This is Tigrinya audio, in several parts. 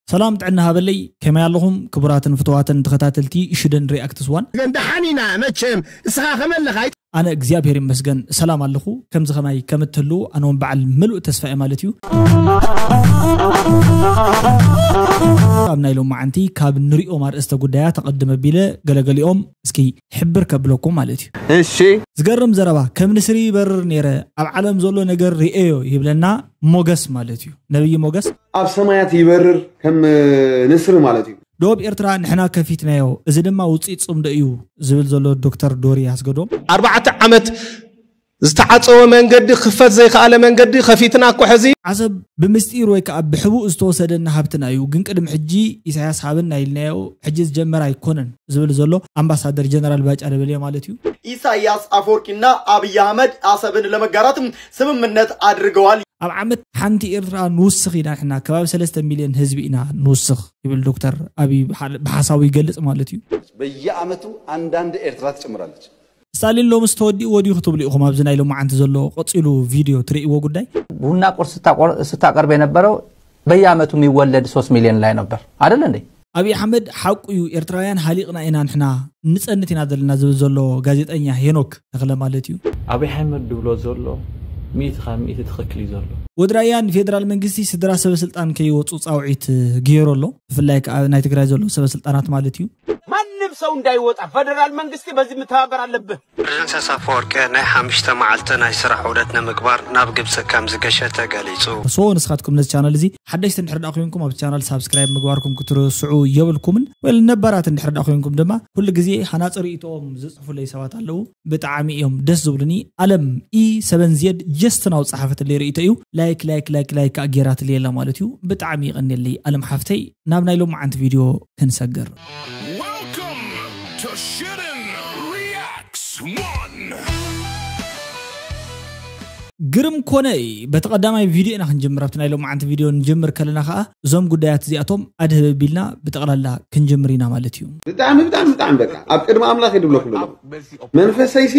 ሰላም ጥዕና ሃበለይ፣ ከመይ ኣለኹም ክቡራትን ፍቱዋትን ተኸታተልቲ ሽደን ሪኣክትስ ዋን? ግን ደሓን ኢና መቸም፣ እስኻ ከመይ ኣለኻ? ኣነ እግዚኣብሔር ይመስገን ሰላም ኣለኹ። ከምዚ ከማይ ከም እትህልዉ ኣነ እውን በዓል ምሉእ ተስፋ እየ ማለት እዩ። ኣብ ናይ ሎማዓንቲ ካብ ንሪኦም ኣርእስተ ጉዳያት ኣቐድም ኣቢለ ገለገሊኦም እስኪ ሕብር ከብለኩም ማለት እዩ። እሺ። ዝገርም ዘረባ፣ ከም ንስሪ ይበርር ነይረ፣ ኣብ ዓለም ዘሎ ነገር ርእየዮ ይብለና ሞገስ ማለት እዩ። ነብይ ሞገስ። ኣብ ሰማያት ይበርር ከም ንስሪ ማለት እዩ። ዶብ ኤርትራ ንሕና ከፊትናዮ፣ እዚ ድማ ውፅኢት ፅምዶ እዩ ዝብል ዘሎ ዶክተር ዶሪ ኣስገዶም። ኣርባዕተ ዓመት ዝተዓፀወ መንገዲ ክፈት ዘይከኣለ መንገዲ ከፊትና እኮ ሕዚ። ዓሰብ ብምስጢር ወይ ከዓ ብሕቡእ ዝተወሰደና ሃብትና እዩ፣ ግን ቅድሚ ሕጂ ኢሳያስ ሃበና ኢልናዮ፣ ሕጂ ዝጀመረ ኣይኮነን ዝብል ዘሎ ኣምባሳደር ጀነራል ባጫ ደበሌ ማለት እዩ። ኢሳያስ ኣፈወርቂና ኣብይ ኣህመድ ኣሰብን ለመጋራት ስምምነት ኣድርገዋል። ኣብ ዓመት ሓንቲ ኤርትራ ንውስኽ ኢና ንሕና፣ ከባቢ ሰለስተ ሚልዮን ህዝቢ ኢና ንውስኽ ይብል ዶክተር ኣብይ ብሓ-፣ ብሓሳቡ ይገልጽ ማለት እዩ። በየዓመቱ አንዳንድ ኤርትራ ትጨምራለች። ስታሊን ሎምስ ተወዲእዎ ድዩ ክትብሉ ኢኹም ኣብዚ ናይ ሎማዓንቲ ዘሎ ቀጺሉ ቪድዮ ትርእይዎ ጉዳይ። ቡና ቁርስ ስታቆር-፣ ስታቀርብ የነበረው በየዓመቱ የሚወለድ ሶስት ሚሊዮን ላይ ነበር አይደል እንዴ? ኣብይ ኣሕመድ ሓቁ እዩ፣ ኤርትራውያን ሃሊቕና ኢና ንሕና፣ ንጸንት ኢና ዘለና ዝብል ዘሎ ጋዜጠኛ ሄኖክ ተኽለ ማለት እዩ። ኣብይ ኣሕመድ ድብሎ ዘሎ ሚእቲ ካብ ሚእቲ ትኽክል እዩ ዘሎ። ወድራያ ንፌደራል መንግስቲ ስድራ ሰበ ስልጣን ከይወፁ ፃውዒት ገይሩ ኣሎ። ብፍላይ ከዓ ናይ ትግራይ ዘለዉ ሰበ ስልጣናት ማለት እዩ። ማንም ሰው እንዳይወጣ ፌደራል መንግስቲ በዚህ መተባበር አለብህ። ፕሬዝደንት ኢሳያስ ኣፈወርቂ ናይ ሓሙሽተ መዓልቲ ናይ ስራሕ ዑደት ንምግባር ናብ ግብፂ ከም ዝገሸ ተገሊፁ። ሶ ንስኻትኩም ነዚ ቻናል እዚ ሓደሽቲ እንድሕር ደኣ ኮይንኩም ኣብ ቻናል ሳብስክራይብ ምግባርኩም ክትርስዑ የብልኩምን። ወል ነባራት እንድሕር ደኣ ኮይንኩም ድማ ኩሉ ግዜ ሃናፂ ርእይቶኦም ዝፅሕፉለይ ሰባት ኣለዉ። ብጣዕሚ እዮም ደስ ዝብሉኒ። ኣለም ኢ ሰበን ዜድ ጀስት ናው ፀሓፈትለይ ርእይቶ እዩ። ላይክ ላይክ ላይክ ላይክ ከዓ ጌራትለይ ኣላ ማለት እዩ። ብጣዕሚ ይቐንየለይ ኣለም ሓፍተይ። ናብ ናይ ሎማዓንቲ ቪድዮ ክንሰግር። Welcome to Shooting Reacts one። ግርም ኮነ። በቲ ቀዳማይ ቪድዮ ኢና ክንጅምር። ኣብቲ ናይ ሎማዓንቲ ቪድዮ ንጅምር ከለና ከዓ እዞም ጉዳያት እዚኣቶም ኣድህብ ኣቢልና ብጠቕላላ ክንጅምር ኢና ማለት እዩ። ብጣዕሚ ብጣዕሚ ብጣዕሚ በቃ ኣብ ቅድሚ ኣምላኽ ይድብለኩም ኣለኹ። መንፈሰይሲ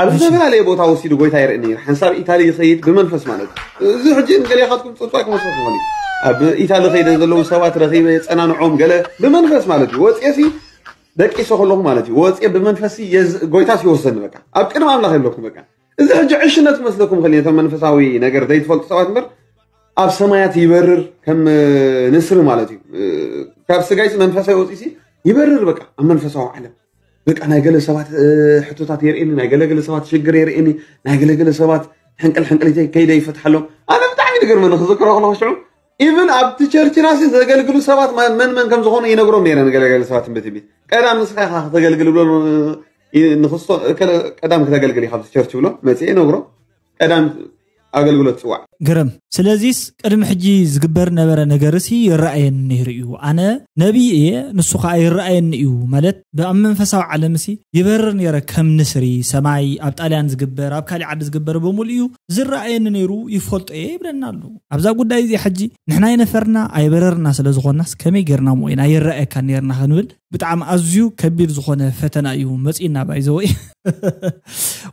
ኣብ ዝተፈላለየ ቦታ ወሲዱ ጎይታ ይርኢ ነይሩ። ሓንሳብ ኢታሊ ይኸይድ ብመንፈስ ማለት እዩ። እዚ ሕጂ ንገሌኻትኩም ጽቡቅ ክመስል ይኾን እዩ። ኣብ ኢታሊ ኸይደ ዘለዉ ሰባት ረኺበ የጸናንዖም ገለ ብመንፈስ ማለት እዩ። ወጽኤሲ ደቂሰ ከለኹ ማለት እዩ። ወጽኤ ብመንፈስሲ የዝ-፣ ጎይታስ ይወስደኒ በቃ። ኣብ ቅድሚ ኣምላኽ የብለኩም በቃ። እዚ ሕጂ ዕሽነት ክመስለኩም ክእል እዩ፣ እቶም መንፈሳዊ ነገር ዘይትፈልጡ ሰባት እምበር፣ ኣብ ሰማያት ይበርር ከም ንስሪ ማለት እዩ። ካብ ስጋይሲ መንፈሳዊ ወፂሲ ይበርር በቃ ኣብ መንፈሳዊ ዓለም። በቃ ናይ ገለ ሰባት፣ እ፣ ሕቶታት የርእየኒ፣ ናይ ገለ ገለ ሰባት ሽግር የርእየኒ፣ ናይ ገለ ገለ ሰባት ሕንቅል ሕንቅሊተይ ከይደ ይፈትሓሎም። ኣነ ብጣዕሚ ዝገርመኒ ክዝክሮ ከለኹ ሽዑ፣ ኢቭን ኣብቲ ቸርችናሲ ዘገልግሉ ሰባት መ-፣ መን መን ከም ዝኾኑ ይነግሮም ነይረ ንገለ ገለ ሰባት ትንቢት ትንቢት። ቀዳም ንስኻ ኢኻ ከተገልግል ብሎ ን-፣ ይ-፣ ንክስቶ-፣ እከለ ቀዳም ክተገልግል ኢኻ ኣብዚ ቸርች ብሎ መጽኤ ይነግሮ። ቀዳም ኣገልግሎት ጽዋዕ። ግርም። ስለዚስ ቅድሚ ሕጂ ዝግበር ነበረ ነገርሲ ይረኣየኒ ነይሩ እዩ። ኣነ ነቢይ እየ፣ ንሱ ኸኣ ይረኣየኒ እዩ ማለት፣ ብ-፣ ኣብ መንፈሳዊ ዓለምሲ ይበርር ነይረ ከም ንስሪ፣ ሰማይ፣ ኣብ ጣልያን ዝግበር፣ ኣብ ካሊእ ዓዲ ዝግበር ብምሉእ እዩ ዝረኣየኒ ነይሩ፣ ይፈልጦ እየ ይብለና ኣሎ። ኣብዛ ጉዳይ እዚኣ ሕጂ ንሕና ኣይነፈርና ኣይበረርና ስለ ዝኾንናስ ከመይ ጌርና እሞ ኢና ይረኣየካ ነይርና ክንብል ብጣዕሚ ኣዝዩ ከቢድ ዝኾነ ፈተና እዩ መጺእና ባይዘወይ።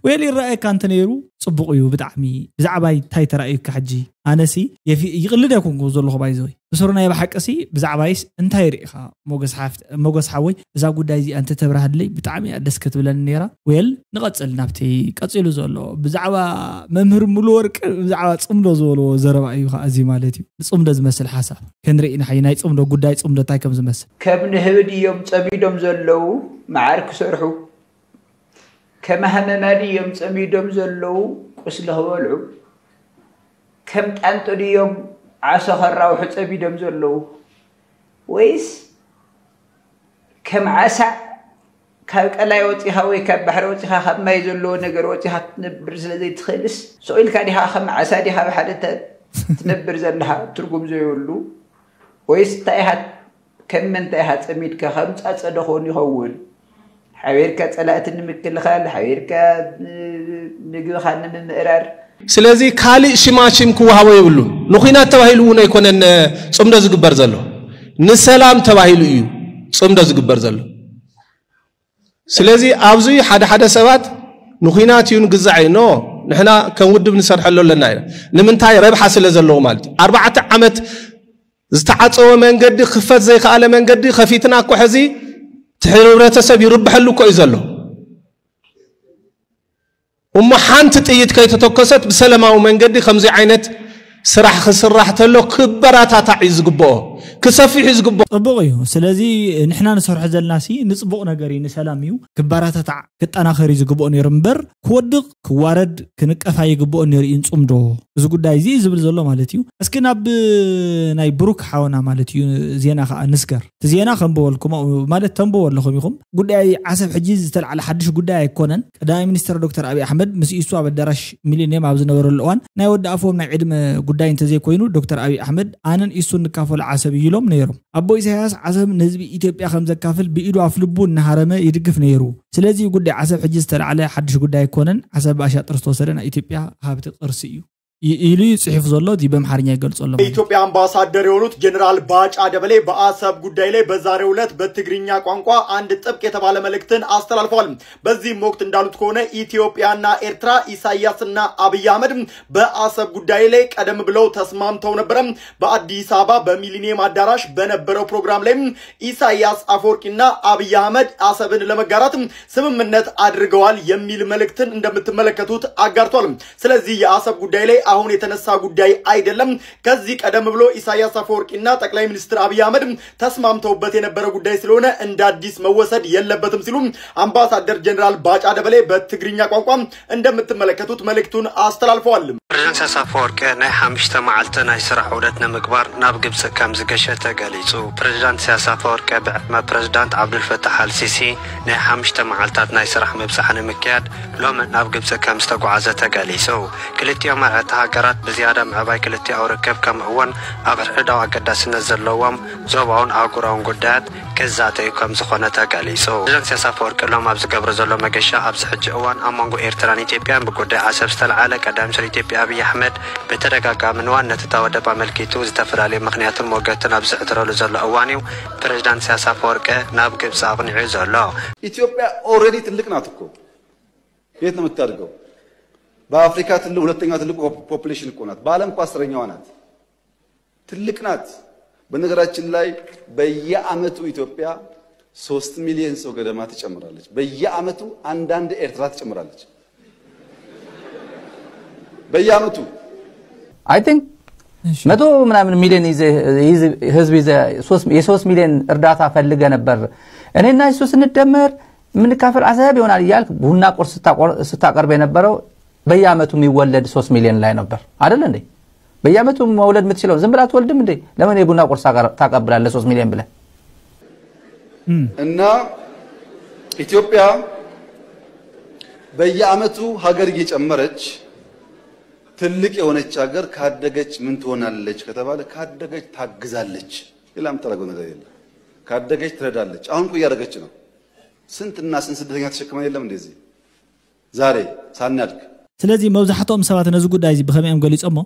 ወይል ይረኣየካ እንተ ነይሩ ጽቡቕ እዩ ብጣዕሚ። ብዛዕባይ እንታይ ተራእዩካ ሕጂ? ኣነሲ የፊ-፣ ይቕልድ ኣይኮንኩ ዘለኹ ባይዘወይ። ብስሩ ናይ ብሓቅሲ ብዛዕባይስ እንታይ ርኢኻ? ሞገስ ሓፍት-፣ ሞገስ ሓወይ፣ እዛ ጉዳይ እዚኣ እንተ ተብራህለይ ብጣዕሚ እያ ደስ ክትብለኒ ነይራ። ወይል ንቐጽል ናብቲ ቀጺሉ ዘሎ። ብዛዕባ መምህር ሙሉ ወርቂ ብዛዕባ ጽምዶ ዝበልዎ ዘረባ እዩ ኸዓ እዚ ማለት እዩ። ንጽምዶ ዝመስል ሓሳብ ክንርኢ ኢና። ናይ ጽምዶ ጉዳይ ጽምዶ እንታይ ከም ዝመስል። ከም ንህቢ ድዮም ጸሚዶም ዘለዉ መዓር ክሰርሑ? ከም ሃመማ ድዮም ጸሚዶም ዘለዉ ቁስሊ ክበልዑ? ከም ጣንጡ ድዮም ዓሶ ከራውሑ ጸሚዶም ዘለዉ? ወይስ ከም ዓሳ ካብ ቀላይ ወጺኻ ወይ ካብ ባሕሪ ወጺኻ ካብ ማይ ዘለዎ ነገር ወጺኻ ክትነብር ስለ ዘይትኽእልስ፣ ስቕ ኢልካ ዲኻ ከም ዓሳ ዲኻ ኣብ ሓደ ተ-፣ ትነብር ዘለኻ ትርጉም ዘይብሉ? ወይስ እንታይ ኢኻ፣ ከም ምንታይ ኢኻ ጸሚድካ? ከም ጻጸ ዶ ኾን ይኸውን? ሓቢርካ ጸላእቲ ንምክልኻል፣ ሓቢርካ ን-፣ ምግብኻ ንምምእራር። ስለዚ ካልእ ሽማሽም ክወሃቦ የብሉን። ንኹናት ተባሂሉ እውን ኣይኮነን ጽምዶ ዝግበር ዘሎ። ንሰላም ተባሂሉ እዩ ጽምዶ ዝግበር ዘሎ። ስለዚ ኣብዚ ሓደ ሓደ ሰባት ንኹናት እዩ ንግዛዕ እዩ። ኖ፣ ንሕና ከም ውድብ ንሰርሐሉ ኣለና ኢና። ንምንታይ? ረብሓ ስለ ዘለዎ ማለት እዩ። ኣርባዕተ ዓመት ዝተዓፀወ መንገዲ ክፈት ዘይከኣለ መንገዲ ከፊትና እኮ ሕዚ እቲ ሕብረተሰብ ይርብሐሉ እኮ እዩ ዘሎ። እሞ ሓንቲ ጥይት ከይተተኮሰት ብሰላማዊ መንገዲ ከምዚ ዓይነት ስራሕ ክስራሕ ተሎ ክበራታታዕ እዩ ዝግብኦ፣ ክሰፍሕ እዩ ዝግብኦ። ፅቡቕ እዩ። ስለዚ ንሕና ንሰርሖ ዘለና ሲ ንፅቡቕ ነገር እዩ፣ ንሰላም እዩ፣ ክበራታታዕ ክጠናኸር እዩ ዝግብኦ ነይሩ እምበር ክወድቕ ክዋረድ ክንቀፍ ኣይግብኦ ነይሩ እዩ። ንፁም ዶ እዚ ጉዳይ እዚ ዝብል ዘሎ ማለት እዩ። እስኪ ናብ ናይ ብሩክ ሓወና ማለት እዩ ዜና ከዓ ንስገር። እቲ ዜና ከንብበልኩም ማለት ተንብቦ ኣለኹም ኢኹም። ጉዳይ ዓሰብ ሕጂ ዝተልዓለ ሓድሽ ጉዳይ ኣይኮነን። ቀዳማይ ሚኒስትር ዶክተር ኣብይ ኣሕመድ ምስ ኢሱ ኣብ ኣዳራሽ ሚሊኒየም ኣብ ዝነበረሉ እዋን ናይ ወዲ ኣፎም ናይ ዕድመ ጉዳይ እንተዘይኮይኑ ዶክተር ኣብይ ኣሕመድ ኣነን ኢሱን ንካፈሎ ዓሰብ እዩ ኢሎም ነይሮም። ኣቦ ኢሳያስ ዓሰብ ንህዝቢ ኢትዮጵያ ከም ዘካፍል ብኢዱ ኣፍልቡ እናሃረመ ይድግፍ ነይሩ። ስለዚ ጉዳይ ዓሰብ ሕጂ ዝተላዕለ ሓድሽ ጉዳይ ኣይኮነን። ዓሰብ ብኣሻጥር ዝተወሰደ ናይ ኢትዮጵያ ሃብቲ ቅርሲ እዩ ይ- ኢሉ እዩ ጽሒፉ ዘሎ። እዚ በምሓርኛ ይገልጾ ኣሎ ማለት እዩ። የኢትዮጵያ አምባሳደር የሆኑት ጀኔራል ባጫ ደበሌ በአሰብ ጉዳይ ላይ በዛሬው ዕለት በትግርኛ ቋንቋ አንድ ጥብቅ የተባለ መልእክትን አስተላልፈዋል። በዚህም ወቅት እንዳሉት ከሆነ ኢትዮጵያና ኤርትራ፣ ኢሳያስና አብይ አህመድ በአሰብ ጉዳይ ላይ ቀደም ብለው ተስማምተው ነበረ። በአዲስ አበባ በሚሊኒየም አዳራሽ በነበረው ፕሮግራም ላይ ኢሳያስ አፈወርቂና አብይ አህመድ አሰብን ለመጋራት ስምምነት አድርገዋል የሚል መልእክትን እንደምትመለከቱት አጋርቷል። ስለዚህ የአሰብ ጉዳይ ላይ አሁን የተነሳ ጉዳይ አይደለም። ከዚህ ቀደም ብሎ ኢሳያስ አፈወርቂና ጠቅላይ ሚኒስትር አብይ አህመድ ተስማምተውበት የነበረ ጉዳይ ስለሆነ እንደ አዲስ መወሰድ የለበትም ሲሉ አምባሳደር ጀኔራል ባጫ ደበሌ በትግርኛ ቋንቋ እንደምትመለከቱት መልእክቱን አስተላልፈዋል። ፕሬዝዳንት ኢሳያስ ኣፈወርቂ ናይ ሓሙሽተ መዓልቲ ናይ ስራሕ ዑደት ንምግባር ናብ ግብፂ ከም ዝገሸ ተገሊፁ። ፕሬዝዳንት ኢሳያስ ኣፈወርቂ ብዕድመ ፕሬዝዳንት ዓብዱልፈታሕ ኣልሲሲ ናይ ሓሙሽተ መዓልታት ናይ ስራሕ ምብፃሕ ንምክያድ ሎሚ ናብ ግብፂ ከም ዝተጓዓዘ ተገሊፁ። ክልቲኦም መራሕቲ ሃገራት ብዝያዳ ምዕባይ ክልቲኣዊ ርክብ ከምኡ እውን ኣብ ሕድሕዳዊ ኣገዳስነት ዘለዎም ዞባውን ኣህጉራውን ጉዳያት ክዛተዩ ከም ዝኾነ ተገሊፁ። ፕሬዝዳንት ኢሳያስ ኣፈወርቂ ሎም ኣብ ዝገብሮ ዘሎ መገሻ ኣብዚ ሕጂ እዋን ኣብ መንጎ ኤርትራን ኢትዮጵያን ብጉዳይ ዓሰብ ዝተለዓለ ቀዳማይ ሚኒስትር ኢትዮጵያ ኣብይ ኣሕመድ ብተደጋጋሚ ንዋንነት እታ ወደብ ኣመልኪቱ ዝተፈላለዩ ምኽንያትን ሞገትን ኣብ ዝሕድረሉ ዘሎ እዋን እዩ ፕሬዝዳንት ኢሳያስ ኣፈወርቂ ናብ ግብፂ ኣቕኒዑ ዘሎ። ኢትዮጵያ already ትልቅ ናት እኮ። የት ነው የምታድገው? በአፍሪካ ትልቅ ሁለተኛ ትልቁ population እኮ ናት። በዓለም እኮ አስረኛዋ ናት። ትልቅ ናት። በነገራችን ላይ በየአመቱ ኢትዮጵያ ሶስት ሚሊዮን ሰው ገደማ ትጨምራለች። በየአመቱ አንዳንድ ኤርትራ ትጨምራለች። በየአመቱ I think መቶ ምናምን ሚሊዮን ይዘ- ይዘ- ህዝብ ይዘ- ሶስት- የሶስት ሚሊዮን እርዳታ ፈልገ ነበር። እኔና እሱ ስንደመር የምንካፈል አሰብ ይሆናል እያልክ ቡና ቁርስ ስታቆር- ስታቀርብ የነበረው በየአመቱ የሚወለድ ሶስት ሚሊዮን ላይ ነበር አይደል እንዴ? በየአመቱ መውለድ የምትችለው ዝም ብላ አትወልድም እንዴ? ለምን የቡና ቁርስ ታቀር- ታቀብላለህ ሶስት ሚሊዮን ብለህ? እና ኢትዮጵያ በየአመቱ ሀገር እየጨመረች ትልቅ የሆነች ሀገር ካደገች ምን ትሆናለች ከተባለ ካደገች ታግዛለች። ሌላ የምታደርገው ነገር የለም። ካደገች ትረዳለች። አሁን እኮ እያደረገች ነው። ስንትና ስንት ስደተኛ ተሸክመን የለም እንደዚህ ዛሬ ሳናድግ ስለዚ መብዛሕትኦም ሰባት ነዚ ጉዳይ እዚ ብኸመይ እዮም ገሊፆሞ?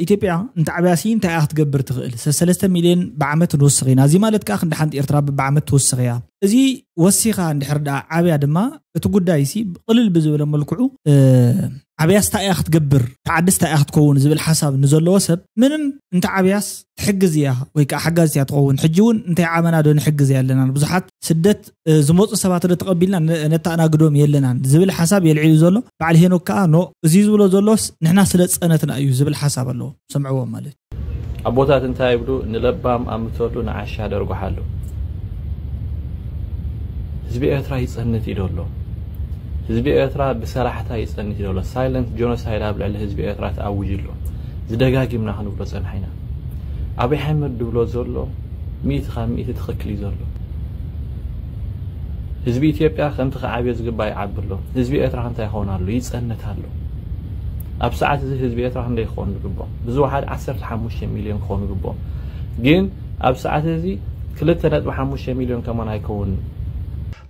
ኢትዮጵያ እንተ ዓብያሲ እንታይ እያ ክትገብር ትኽእል? ሰለስተ ሚልዮን ብዓመት ንወስኽ ኢና። እዚ ማለት ከዓ ክንዲ ሓንቲ ኤርትራ ብዓመት ትወስኽ እያ። እዚ ወሲኻ እንድሕር ደኣ ዓብያ ድማ እቲ ጉዳይ ሲ ብቕልል ብዝበለ መልክዑ ዓብያስ እንታይ እያ ክትገብር፣ እቲ ዓድስ እንታይ እያ ክትከውን ዝብል ሓሳብ ንዘለዎ ሰብ ምንም እንተ ዓብያስ ትሕግዝ እያ ወይ ከዓ ሓጋዚት እያ ትኸውን። ሕጂ እውን እንታይ ዓመና ዶ ንሕግዝ እያ ኣለና? ብዙሓት ስደት ዝመፁ ሰባት ዶ ተቐቢልና ነተኣናግዶም የለናን ዝብል ሓሳብ የልዒሉ ዘሎ በዓል ሄኖክ ከዓ ኖ እዚ ዝብሎ ዘሎስ ንሕና ስለ ዝፀነትና እዩ ዝብል ሓሳብ ኣለዎ። ሰምዕዎም ማለት እዩ። ኣቦታት እንታይ ይብሉ? ንለባም ኣምተሉ ንዓሻ ደርጉሓሉ። ህዝቢ ኤርትራ ይጸንት ኢዶ ኣሎ። ህዝቢ ኤርትራ ብሰላሕታ ይጸንት ኢዶ ኣሎ። ሳይለንት ጆኖሳይድ ኣብ ልዕሊ ህዝቢ ኤርትራ ተኣዊጁ ኣሎ። ዝደጋጊምና ክንብሎ ጸናሕ ኢና። ኣብይ ኣሕመድ ድብሎ ዘሎ ሚእቲ ካብ ሚእቲ ትኽክል እዩ ዘሎ። ህዝቢ ኢትዮጵያ ከምቲ ክዓብዮ ዝግባእ ይዓቢ ኣሎ። ህዝቢ ኤርትራ እንታይ ይኸውን ኣሎ? ይጸንት ኣሎ። ኣብ ሰዓት እዚ ህዝቢ ኤርትራ ክንደይ ክኾን ዝግብኦም? ብዝወሓድ ዓሰርተ ሓሙሽተ ሚልዮን ክኾኑ ዝግብኦም። ግን ኣብ ሰዓት እዚ ክልተ ነጥቢ ሓሙሽተ ሚልዮን ከማን ኣይከውንን።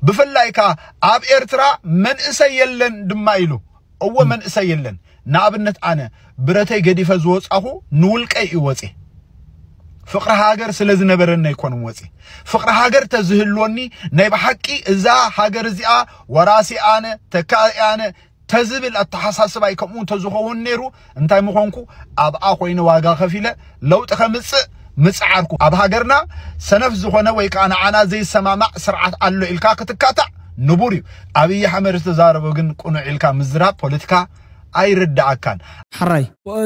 ብፍላይ ከኣ ኣብ ኤርትራ መንእሰይ የለን ድማ ኢሉ። እወ መንእሰይ የለን። ንኣብነት ኣነ ብረተይ ገዲፈ ዝወጻኹ ንውልቀይ እዩ ወጺ። ፍቕሪ ሃገር ስለ ዝነበረኒ ኣይኮንን ወጺ። ፍቕሪ ሃገር ተዝህልወኒ ናይ ብሓቂ እዛ ሃገር እዚኣ ወራሲ ኣነ ተካኢ ኣነ ተዝብል ኣተሓሳስባይ ከምኡ ተዝኸውን ነይሩ እንታይ ምኾንኩ ኣብኣ ኮይነ ዋጋ ከፊለ ለውጢ ከምጽእ ምጽዓርኩ። ኣብ ሃገርና ሰነፍ ዝኾነ ወይ ከኣ ንዓና ዘይሰማማዕ ስርዓት ኣሎ ኢልካ ክትካታዕ ንቡር እዩ። ኣብይ ኣሕመድ ዝተዛረቦ ግን ቅኑዕ ኢልካ ምዝራብ ፖለቲካ ኣይርድኣካን። ሓራይ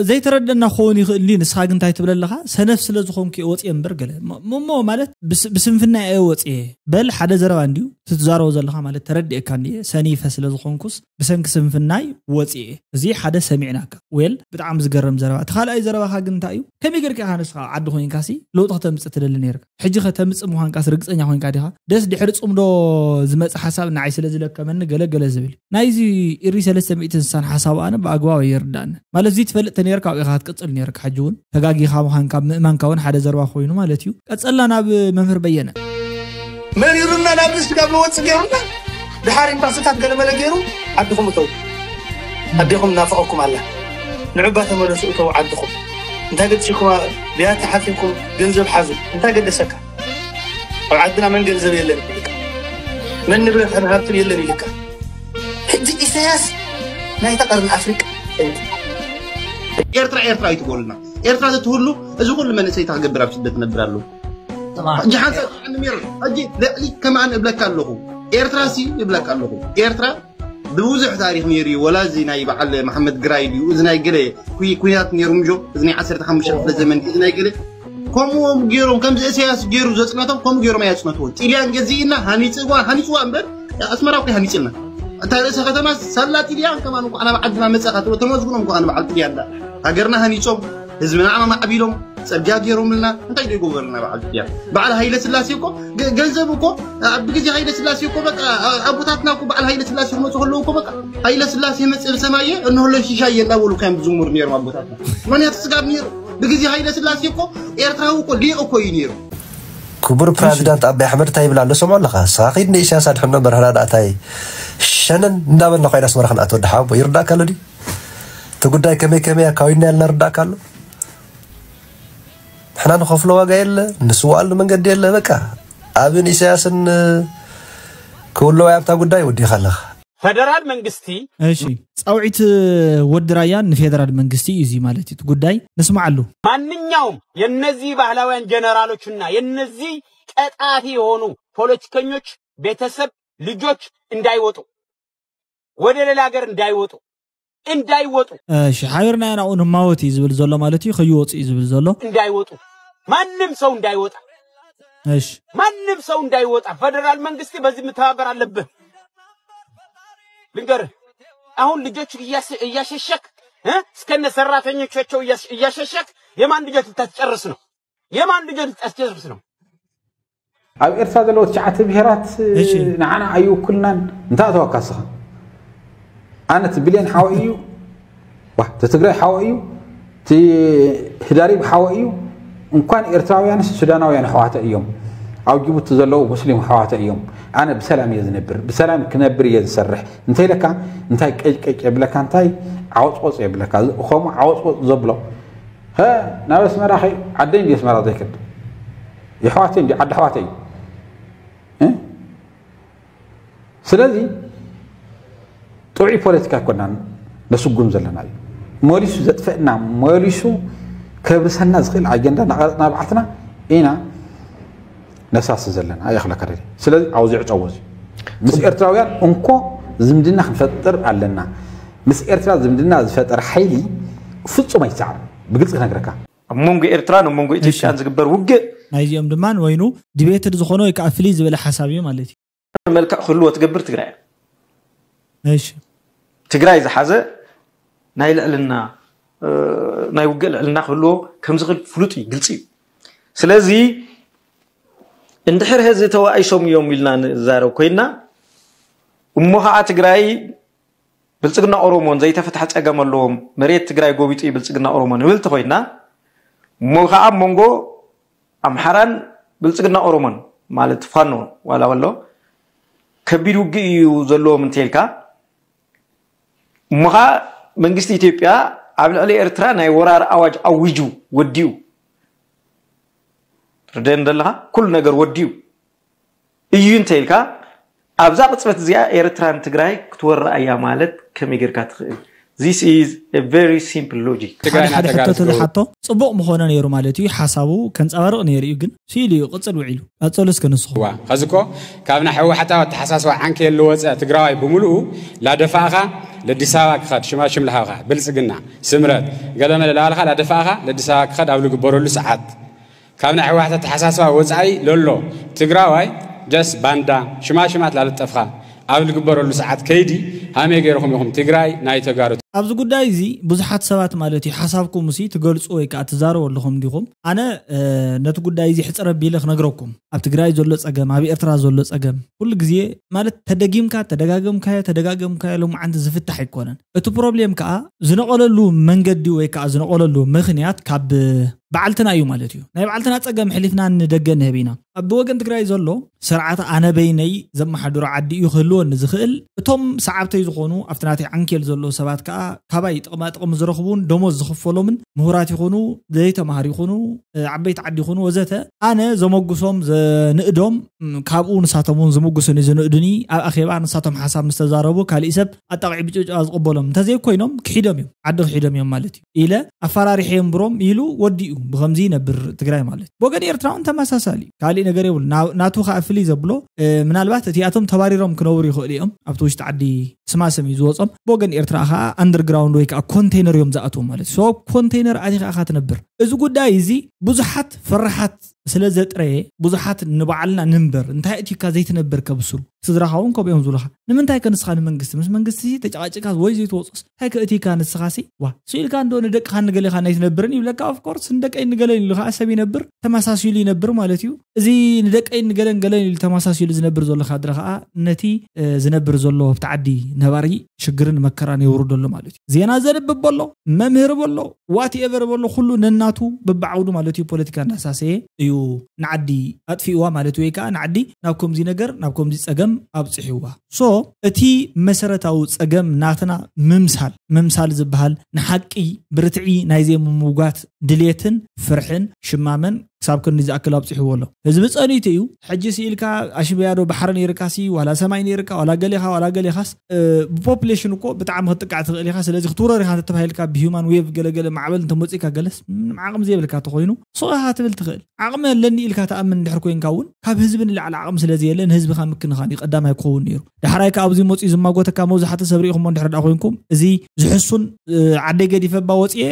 ዘይተረደና ክኸውን ይኽእል እዩ። ንስኻ ግን እንታይ ትብለለኻ? ሰነፍ ስለ ዝኾንኩ እየ ወፅየ እምበር ገለ እሞ ማለት ብስንፍና እየ ወፅየ በል። ሓደ ዘረባ እንዲዩ ትትዛረቦ ዘለኻ ማለት ተረድኤካ እንዲየ። ሰኒፈ ስለ ዝኾንኩስ ብሰንኪ ስንፍናይ ወፅየ። እዚ ሓደ ሰሚዕናካ። ዌል ብጣዕሚ ዝገርም ዘረባ። እቲ ካልኣይ ዘረባኻ ግን እንታይ እዩ? ከመይ ገርካ ኢኻ ንስኻ ኣብ ዓዲ ኮይንካሲ ለውጢ ከተምፅእ ትደሊ ነርካ? ሕጂ ከተምፅእ ምዃንካስ ርግፀኛ ኮይንካ ዲኻ? ደስ ድሕሪ ፅምዶ ዝመፅእ ሓሳብ ንዓይ ስለ ዝለከመኒ ገለ ገለ ዝብል እዩ። ናይዚ ኢሪ ሰለስተ ሚእቲ እንስሳን ሓሳቡ ኣነ ብኣግባብ ኣይርዳእኒ። ማለት እዚ ትፈልጥ ተነርካ ኣብኡ ኢኻ ክትቅፅል ነርካ። ሕጂ እውን ተጋጊኻ ምዃንካ ምእማንካ እውን ሓደ ዘረባ ኮይኑ ማለት እዩ። ቀፀልና ናብ መምህር በየነ። መሪሩና ናብ ርእሲ ጋብ መወፅእ ገይሩና ድሓር ኤምባስታት ገለመለ ገይሩ ዓድኹም እተው ኣዴኹም እናፈቐኩም ኣላ ንዑባ ተመለሱ እተው ዓድኹም እንታይ ገድሽኩም ብያቲ ሓፊኩም ገንዘብ ሓዙ እንታይ ገደሰካ ኣብ ዓድና መን ገንዘብ የለን ይልካ መን ንብረት ሃብትን የለን ይልካ ሕጂ ኢሳያስ ናይታ ቀርኒ ኣፍሪቃ ኤርትራ ኤርትራ ኣይትበሉና ኤርትራ ተትህሉ እዚ ኩሉ መንእሰይ እንታይ ክገብር ኣብ ስደት ነብር ኣለዉ ሕጂ ሓንሳብ ጥዕኒ ነይሩ ሕጂ ልዕሊ ከማን እብለካ ኣለኹ ኤርትራ ሲ እብለካ ኣለኹ ኤርትራ ብብዙሕ ታሪክ ነይሩ እዩ ወላ እዚ ናይ በዓል መሓመድ ግራይ ድዩ እዚ ናይ ገለ ኩናት ነይሩ ምጆ እዚ ናይ ዓሰርተ ሓሙሽተ ክፍለ ዘመን እዚ ናይ ገለ ከምኡዎም ገይሮም ከምዚ እሰያስ ገይሩ ዘፅነቶም ከምኡ ገይሮም ኣየፅነትዎ ጢልያን ገዚእና ሃኒፅዋ ሃኒፅዋ እምበር ኣስመራ እኮ ሃኒፅልና እታ ርእሰ ከተማ ሳላ ጢልያን ከማን እንኳ ናብ ዓድና መፀኻ ትብሎ ተመስግኖም እንኳ ንበዓል ጢልያን ዳ ሃገርና ሃኒፆም ህዝብና ኣማዕቢሎም ፅርግያ ገይሮምልና እንታይ ዶ ይገበሩልና በዓል ያ በዓል ሃይለ ስላሴ እኮ ገንዘብ እኮ ኣብ ግዜ ሃይለ ስላሴ እኮ በቃ ኣቦታትና እኮ በዓል ሃይለ ስላሴ ክመፁ ከለዉ እኮ በቃ ሃይለ ስላሴ መፅእ ብሰማየ እንሆሎ ሺሻየ እንዳበሉ ካዮም ዝዝምሩ ነይሮም ኣቦታትና ምክንያቱ ስጋብ ነይሩ ብግዜ ሃይለ ስላሴ እኮ ኤርትራዊ እኮ ሊቅ እኮ እዩ ነይሩ ክቡር ፕረዚዳንት ኣባይ ኣሕመድ እንታይ ይብል ኣሎ ሰምዖ ኣለኻ ስኻ ኺድ ንኢሳያስ ኣድሕኖ በርሀና ዳእታይ ሸነን እንዳበልና ኮይና ኣስመራ ክንኣትወ ድሓ ይርዳእካ ኣሎ ድዩ እቲ ጉዳይ ከመይ ከመይ ኣካዊድና ያልና ርዳእካ ኣሎ ንሕና ንኸፍሎ ዋጋ የለ ንስዋኣሉ መንገዲ የለ በቃ ኣብን ኢሳያስን ክውለዋይ ኣብታ ጉዳይ ወዲኻ ኣለኻ ፈደራል መንግስቲ እሺ ጻውዒት ወዲ ራያን ንፌደራል መንግስቲ እዩ እዚ ማለት እዩ ጉዳይ ንስማዓሉ ማንኛውም የነዚህ ባህላውያን ጀነራሎችና የነዚህ ቀጣፊ የሆኑ ፖለቲከኞች ቤተሰብ ልጆች እንዳይወጡ ወደ ሌላ ሀገር እንዳይወጡ እንዳይወጡ እሺ ሓቢርና ኢና ንማወት እዩ ዝብል ዘሎ ማለት እዩ ከይወፁ እዩ ዝብል ዘሎ እንዳይወጡ ማንም ሰው እንዳይወጣ እሺ ማንም ሰው እንዳይወጣ ፌደራል መንግስት በዚህ መተባበር አለብህ ልንገርህ አሁን ልጆች እያሸሸክ እስከነ ሰራተኞቻቸው እያሸሸክ የማን ልጆች ልታስጨርስ ነው የማን ልጆች ልታስጨርስ ነው ኣብ ኤርትራ ዘለዉ ትሽዓተ ብሄራት ንዓና ኣይውክልናን እንታይ ኣተዋካ ስኻ ኣነ እቲ ብሌን ሓወይ እዩ እቲ ትግራይ ሓወይ እዩ እቲ ህዳሪብ ሓወይ እዩ እንኳን ኤርትራውያንስ ሱዳናውያን ኣሕዋተ እዮም ኣብ ጅቡቲ ዘለዉ ሙስሊም ኣሕዋተ እዮም ኣነ ብሰላም እየ ዝነብር ብሰላም ክነብር እየ ዝሰርሕ እንተኢለካ እንታይ ቀጭቀጭ የብለካ እንታይ ዓወፅወፅ የብለካ ከምኡ ዓወፅወፅ ዘብሎ ናብ ኣስመራ ኸይ ዓደይ እንዲ ኣስመራ ዘይከድ የሕዋተይ እንዲ ዓዲ ኣሕዋተይ እዩ ስለዚ ጥዑይ ፖለቲካ ኣይኮናን ነስጉም ዘለና እዩ መሊሱ ዘጥፈእና መሊሱ ከብርሰና ዝኽእል ኣጀንዳ ናቐረፅና ባዕልና ኢና ነሳሲ ዘለና ኣየኽለካ ደሊ ስለዚ ኣውዚዑ ጨወዝ እዩ ምስ ኤርትራውያን እንኮ ዝምድና ክንፈጥር ኣለና ምስ ኤርትራ ዝምድና ዝፈጠረ ሓይሊ ፍጹም ኣይሰዓርን ብግልፂ ክነግረካ ኣብ መንጎ ኤርትራን ኣብ መንጎ ኢትዮጵያን ዝግበር ውግእ ናይዚኦም ድማ ወይኑ ዲቤትድ ዝኾነ ወይ ከዓ ፍልይ ዝበለ ሓሳብ እዩ ማለት እዩ መልክዕ ክህልዎ ትገብር ትግራይ እሺ ትግራይ ዝሓዘ ናይ ልዕልና ናይ ውግእ ልዕልና ክህልዎ ከም ዝኽእል ፍሉጥ እዩ ግልፂ እዩ ስለዚ እንድሕር ህዚ ተዋኢሶም እዮም ኢልና ንዛረብ ኮይና እሞ ከዓ ትግራይ ብልፅግና ኦሮሞን ዘይተፈትሐ ፀገም ኣለዎም መሬት ትግራይ ጎቢጡ እዩ ብልፅግና ኦሮሞ ንብል ተኮይና እሞ ከዓ ኣብ መንጎ ኣምሓራን ብልፅግና ኦሮሞን ማለት ፋኖ ዋላ ወሎ ከቢድ ውግእ እዩ ዘለዎም እንተልካ እሞ ከዓ መንግስቲ ኢትዮጵያ ኣብ ልዕሊ ኤርትራ ናይ ወራር ኣዋጅ ኣዊጁ ወዲኡ ትርደን ዘለካ ኩሉ ነገር ወዲኡ እዩ እንተ ኢልካ ኣብዛ ቅፅበት እዚኣ ኤርትራን ትግራይ ክትወራ እያ ማለት ከመይ ጌርካ ትኽእል This is a very simple logic. ሓደ ሓደ ሕቶ ተዝሓቶ ጽቡቕ ምኾነ ነይሩ ማለት እዩ። ሓሳቡ ከንጸባርቕ ነይሩ እዩ፣ ግን ስኢሉ እዩ ቅጽል ውዒሉ። ቀጸሉ እስከ ንስኹም። ዋ ኸዚ እኮ ካብ ናይ ሕወሓታዊ ኣተሓሳስባ ዓንኬል ዝወፀ ትግራዋይ ብምሉኡ ላደፋእኻ ለዲስ ኣበባ ክኸድ ሽማሽም ልሃብኻ ብልፅግና ስምረት ገለመለ ላልኻ ላደፋእኻ ለዲስ ኣበባ ክኸድ ኣብ ልግበረሉ ሰዓት ካብ ናይ ሕወሓት ኣተሓሳስባ ወፃኢ ለሎ ትግራዋይ ጀስ ባንዳ ሽማሽማት ላለጠፍኻ ኣብ ልግበረሉ ሰዓት ከይዲ ሃመይ ገይርኹም ኢኹም ትግራይ ናይ ተጋሩ ኣብዚ ጉዳይ እዚ ብዙሓት ሰባት ማለት እዩ ሓሳብኩም ሲ ትገልጹ ወይ ከዓ ትዛረቡ ኣለኹም ዲኹም? ኣነ ነቲ ጉዳይ እዚ ሕፅር ኣቢለ ክነግረኩም ኣብ ትግራይ ዘሎ ፀገም ኣብ ኤርትራ ዘሎ ፀገም ኩሉ ግዜ ማለት ተደጊምካ ተደጋገምካዮ ተደጋገምካዮ ሎማዓንቲ ዝፍታሕ ኣይኮነን። እቲ ፕሮብሌም ከዓ ዝነቐለሉ መንገዲ ወይ ከዓ ዝነቐለሉ ምኽንያት ካብ በዓልትና እዩ ማለት እዩ። ናይ በዓልትና ፀገም ሕሊፍና ንደገ ንህብ ኢና። ኣብ ወገን ትግራይ ዘሎ ስርዓት ኣነ በይነይ ዘመሓድሮ ዓዲ እዩ ክህልወኒ ዝኽእል። እቶም ሰዓብተይ ዝኾኑ ኣብቲ ናተይ ዓንኬል ዘሎ ሰባት ከዓ ካባይ ጥቕማ ጥቕሚ ዝረኽቡን ደሞዝ ዝኽፈሎምን ምሁራት ይኹኑ ዘይተማሃሩ ይኹኑ ዓበይቲ ዓዲ ይኹኑ ወዘተ ኣነ ዘመጉሶም ዘንእዶም ካብኡ ንሳቶም እውን ዝምጉሱኒ ዝንእዱኒ ኣብ ኣኼባ ንሳቶም ሓሳብ ምስ ተዛረቡ ካሊእ ሰብ ኣጣቕዒ ብጭብጨባ ዝቕበሎም እንተዘይኮይኖም ክሒዶም እዮም ዓዲ ክሒዶም እዮም ማለት እዩ ኢለ ኣፈራሪሐ የንብሮም ኢሉ ወዲኡ ብኸምዚ ይነብር ትግራይ ማለት ብወገን ኤርትራ እውን ተመሳሳሊ እዩ ካሊእ ነገር የብሉ ናቱ ከዓ ፍልይ ዘብሎ ምናልባት እቲኣቶም ተባሪሮም ክነብሩ ይኽእሉ እዮም ኣብቲ ውሽጢ ዓዲ ስማስም እዩ ዝወፆም ብወገን ኤርትራ ከዓ ኣንደርግራውንድ ወይ ከዓ ኮንቴነር እዮም ዝኣትዎም ማለት እዩ ኮንቴነር ኣቲኻ ኢኻ ትነብር እዚ ጉዳይ እዚ ብዙሓት ፈራሓት ስለ ዘጥረየ ብዙሓት ንባዕልና ንንበር እንታይ እቲካ ዘይትነብር ከብስሩ ስድራኻ እውን ከምኡ እዮም ዝብሉኻ ንምንታይ ከ ንስኻ ንመንግስቲ ምስ መንግስቲ ተጨቃጭቃ ወይ ዘይትወፅስ እንታይ ከእቲካ ንስኻሲ ዋ ስኢልካ እንዶ ንደቅኻ ንገሌኻ ናይ ትነብርን ይብለካ ኦፍኮርስ ንደቀይ ንገለን ኢሉ ከዓ ሰብ ይነብር ተመሳሲሉ ይነብር ማለት እዩ እዚ ንደቀይ ንገለን ገለን ኢሉ ተመሳሲሉ ዝነብር ዘሎ ካድረ ከዓ ነቲ ዝነብር ዘሎ ኣብቲ ዓዲ ነባሪ ሽግርን መከራን የውርዶ ኣሎ ማለት እዩ ዜና ዘንብብ ኣሎ መምህር በሎ ዋትኤቨር በሎ ኩሉ ነናቱ በብዓውዱ ማለት እዩ ፖለቲካ እንዳሳሰየ እዩ ንዓዲ ኣጥፊእዋ ማለት ወይ ከዓ ንዓዲ ናብ ከምዚ ነገር ናብ ከምዚ ፀገም ኣብፅሕዋ ሶ እቲ መሰረታዊ ፀገም ናትና ምምሳል ምምሳል ዝበሃል ንሓቂ ብርትዒ ናይ ዘይምምጓት ድሌትን ፍርሕን ሽማመን ክሳብ ክንዲ ዝኣክል ኣብፅሕዎ ኣሎ ህዝቢ ፀኒቱ እዩ ሕጂ ስኢልካ ኣሽበያዶ ባሕሪ ነይርካሲ ዋላ ሰማይ ነይርካ ዋላ ገሌኻ ዋላ ገሌኻስ ብፖፕሌሽን እኮ ብጣዕሚ ክትጥቃዕ ትኽእል ኢኻ ስለዚ ክትውረር ኢኻ ተተባሂልካ ብሂማን ዌቭ ገለገለ ማዕበል እንተመፂእካ ገለስ ምንም ዓቕሚ ዘይብልካ ተኾይኑ ሱቕ ኢኻ ትብል ትኽእል ዓቕሚ ኣለኒ ኢልካ ተኣምን እንድሕር ኮይንካ እውን ካብ ህዝቢ ንላዕሊ ዓቕሚ ስለ ዘየለ ንህዝብኻ ምክንኻን እዩ ቀዳማይ ክኸውን ነይሩ ዳሕራይ ከ ኣብዚ መፅኡ ዝማጎተካ መብዛሕትኡ ሰብ ርኢኹሞ እንድሕር ደኣ ኮይንኩም እዚ ዝሕሱን ዓደይ ገዲፈ እባ ወፅየ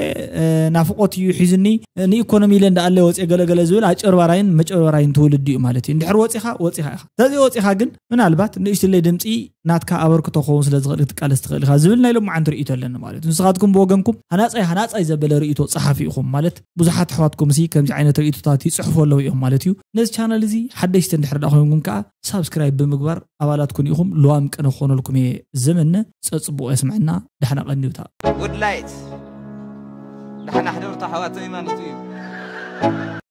ናፍቆት እዩ ሒዝኒ ንኢኮኖሚ ኢለ እንዳኣለ ወፅየ ገለገለ ዝብል ኣጭበርባራይን መጭበርበራይን ትውልዲ እዩ ማለት እዩ እንድሕር ወፂኻ ወፂኻ ኢኻ ተዘይ ወፂኻ ግን ምናልባት ንእሽትለይ ድምፂ ናትካ ኣበርክቶ ክኸውን ስለ ዝኽእል ክትቃለስ ትኽእል ኢኻ ዝብል ናይ ሎማዓንቲ ርእይቶ ኣለኒ ማለት እዩ ንስኻትኩም ብወገንኩም ሃናፃይ ሃናፃይ ዘበለ ርእይቶ ፀሓፊ ኢኹም ማለት ብዙሓት ኣሕዋትኩም ሲ ከምዚ ዓይነት ርእይቶታት ይፅሕፉ ኣለዉ እዮም ማለት እዩ ነዚ ቻነል እዚ ሓደሽቲ እንድሕር ደኣ ኮይንኩም ከዓ ሳብስክራይብ ብምግባር ኣባላት ኩን ኢኹም ልዋም ቅነ ክኾነልኩም እየ ዝምነ ፀፅቡቕ የስምዐና ዳሕና ቀኒውታ ጉድላይት ዳሕና ሕደርታ ኣሕዋት ዘይማኖት እዩ